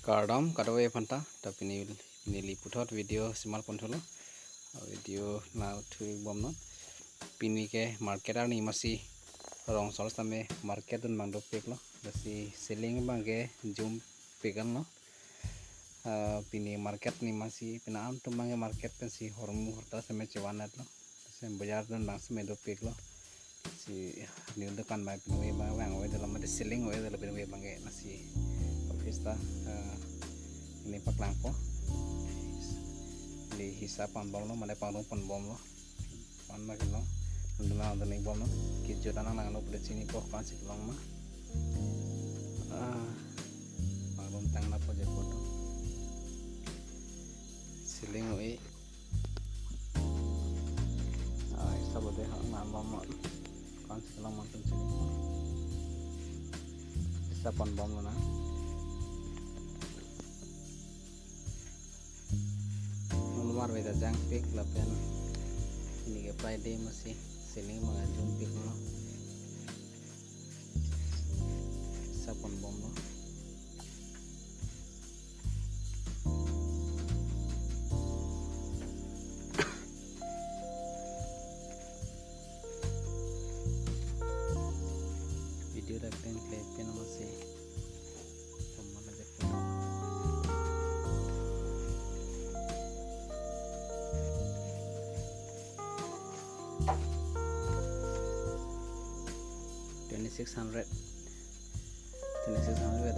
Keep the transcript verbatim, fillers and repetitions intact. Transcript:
Kardom kadokave aphanta, ta pini, pini ili puthot video simal ponthulo. Video nangthu bomnon. Pini ke market arni masi rong sol sitame market dun abang dopiklo. Lasi selling abang ke jumpikanlo. Ah, pini market ni masi pini an atum abang ke market pensi hormu horta sitame chevan-etlo. Sitame bajar dun abang sitame dopiklo. Si new dukan abang pini abang vang-oidetlo, mate selling-oidetlo pini abang ke, lasi office ta, eh, ili paklangpo. Ili hisap ponbomlo, mate pangrum ponbomlo. Pan ma kilo. Nunduna nunduna bomlo. Kejut anang nangno pule chinipo ko-ansi kelong ma. Ah. Pangrum tang na po je photo. Selling-oi. Ah, hisap ode ha nang bom ma. Ko-ansi kelong ma atum chini. Hisap ponbomlo na. Nomar veda jangpik lapen pini ke Friday masi selling abang jumpiklo. Hisap ponbomlo. Video dak pen play pen masi. Twenty six hundred. Twenty six hundred.